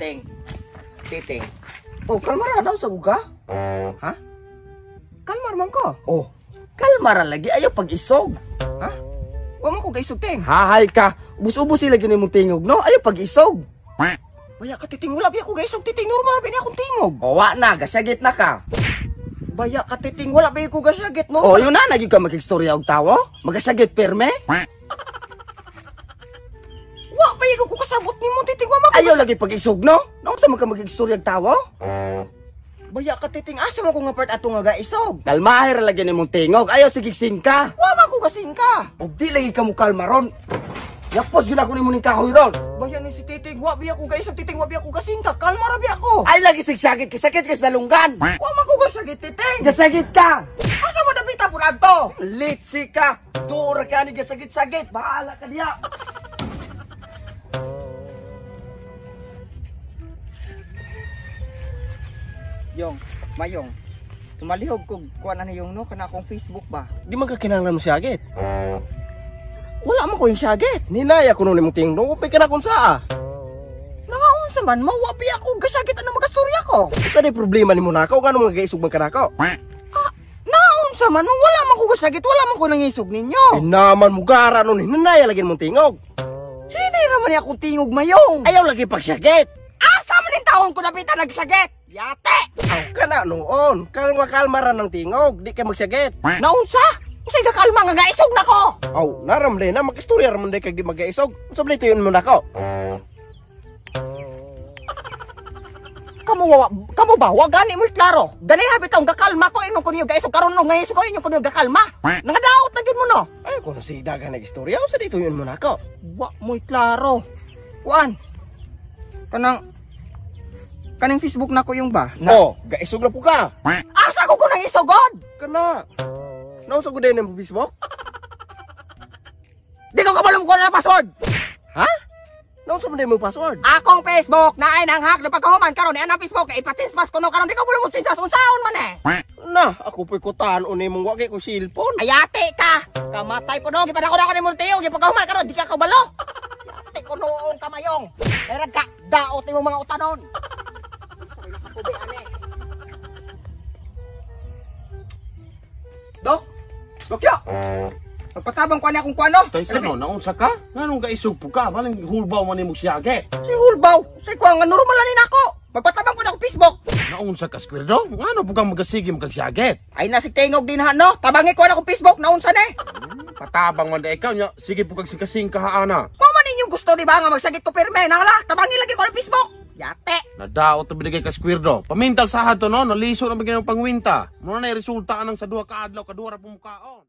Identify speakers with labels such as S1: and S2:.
S1: Ting. Titing.
S2: Oh, kalma ra daw sa ka.
S1: Ha? Kalmar man ko.
S2: Oh, kalma ra lagi ayaw pag-isog.
S1: Ha? Wa man ko gaisog, Ting.
S2: Hahay ka. Ubus-ubus sila gini mong tingog, no? Ayaw pag-isog.
S1: Baya ka, Titing, wala biya ko gaisog, Titing. Normal ba niya akong tingog?
S2: O, wa na, gasagit na ka.
S1: Baya ka, Titing, wala ba ko gasagit, no?
S2: Oh, yun na, naging ka makigstorya og tawo. Magasagit perme.
S1: Wa ba ko kasabot nimo, Titing, wa man ko.
S2: Ayaw lagi pag-isog, no? Naunsa man ka makigstorya og tawo?
S1: Baya ka, Titing, asa man ko nga part ato nga gaisog?
S2: Kalmahay ra lagi nimong tingog. Ayaw sige singka.
S1: Wa man ko gasingka.
S2: Og di lagi ka mo kalma ron. Yapos gyud ako nimo ning kahoy ron.
S1: Baya ni si Titing, wa biya ko gaisog, Titing, wa biya ko gasingka. Kalma ra biya ko.
S2: Ay lagi sigsakit kay sakit kay sa dalunggan.
S1: Wa man ko gasagit, Titing.
S2: Gasagit ka.
S1: Asa man dapita pud adto?
S2: Litsi ka. Dura ka ni gasagit-sagit. Bahala ka diya.
S1: Yong, Mayong. Tumalihog kog kuan na niyong no kana akong Facebook ba.
S3: Di man ka kinahanglan mo siyagit.
S1: Wala man ko yung syagit.
S3: Ninaya ko nun imong tingog, upay ka na kung saa.
S1: Nangaunsa man mo, wa biya ko gasagit ano magastorya ko.
S3: Sa di problema nimo nako, ngano mga gaisog man ka nako?
S1: Naunsa man mo, wala man ko gasagit, wala man ko nangisog ninyo.
S3: Inaman mo gara nun, hinanaya lagi mong tingog.
S1: Hinay raman niya akong tingog, Mayong.
S2: Ayaw lagi pagsakit.
S1: Asa man yung taon ko napita nagsagit? Yate!
S3: Aw ka na noon, kalma kalma ra ng tingog, di ka magsakit.
S1: Naunsa? Unsay gakalma nga gaisog na ko?
S3: Aw, naram day na magistorya ra man day kag di magaisog. Unsa ba tuyon mo nako?
S1: Kamo wa, kamo ba wa gani mo klaro. Gani habi taong gakalma ko ingon ko niyo gaisog karon no ngaisog ko ingon ko niyo gakalma. Nangadaot na gyud mo no.
S3: Ay kuno si dagan nag-istorya, unsa di tuyon mo nako?
S1: Wa mo'y klaro. Kuan. Kanang kaning Facebook na ko yung ba? Na,
S3: Oh, gaisog na po ka.
S1: Asa ko ko nang isugod?
S3: Kana. Naunsa ko din ang Facebook?
S1: Di ko kabalo ko na password.
S3: Ha? Naunsa man din mo password?
S1: Akong Facebook na ay nang hack na pagkahuman karon ni anang Facebook kay ipa-change pass ko no karon di ko bulong change pass unsaon man eh.
S3: Na, ako po'y kutaan o nimong wa kay ko cellphone.
S1: Ayate ka. Kamatay ko no gipadako na ako ni Monteo gipagkahuman karon di ka kabalo. Yate ko noong kamayong. Kay ka daot nimo mga utanon. Dok. Dokyo. Magpatabang ko ani akong kuano.
S4: Tay sa no, naunsa ka? Nganong gaisog po ka? Baling hulbaw man nimo siyagit.
S1: Si Hulbaw, si kuha nga normal na nako. Magpatabang ko na akong Facebook.
S4: Naunsa ka, Squirdo? Ngano po kang magasigi mo kag siyagit?
S1: Ay na si Tingog din ha no. Tabangi ko na akong Facebook naunsa ni.
S4: Patabang man da ikaw nya, sige po kag sikasing kahaana.
S1: Mao man ninyong gusto di ba nga magsagit ko pirme nangala. Tabangi lagi ko na Facebook. Yate.
S4: Nadaot na binigay ka, Squirdo. Pamintal sa to no, naliso na bigay ng pangwinta. Muna na resulta anang sa duha ka adlaw, kaduha ra po mukaon.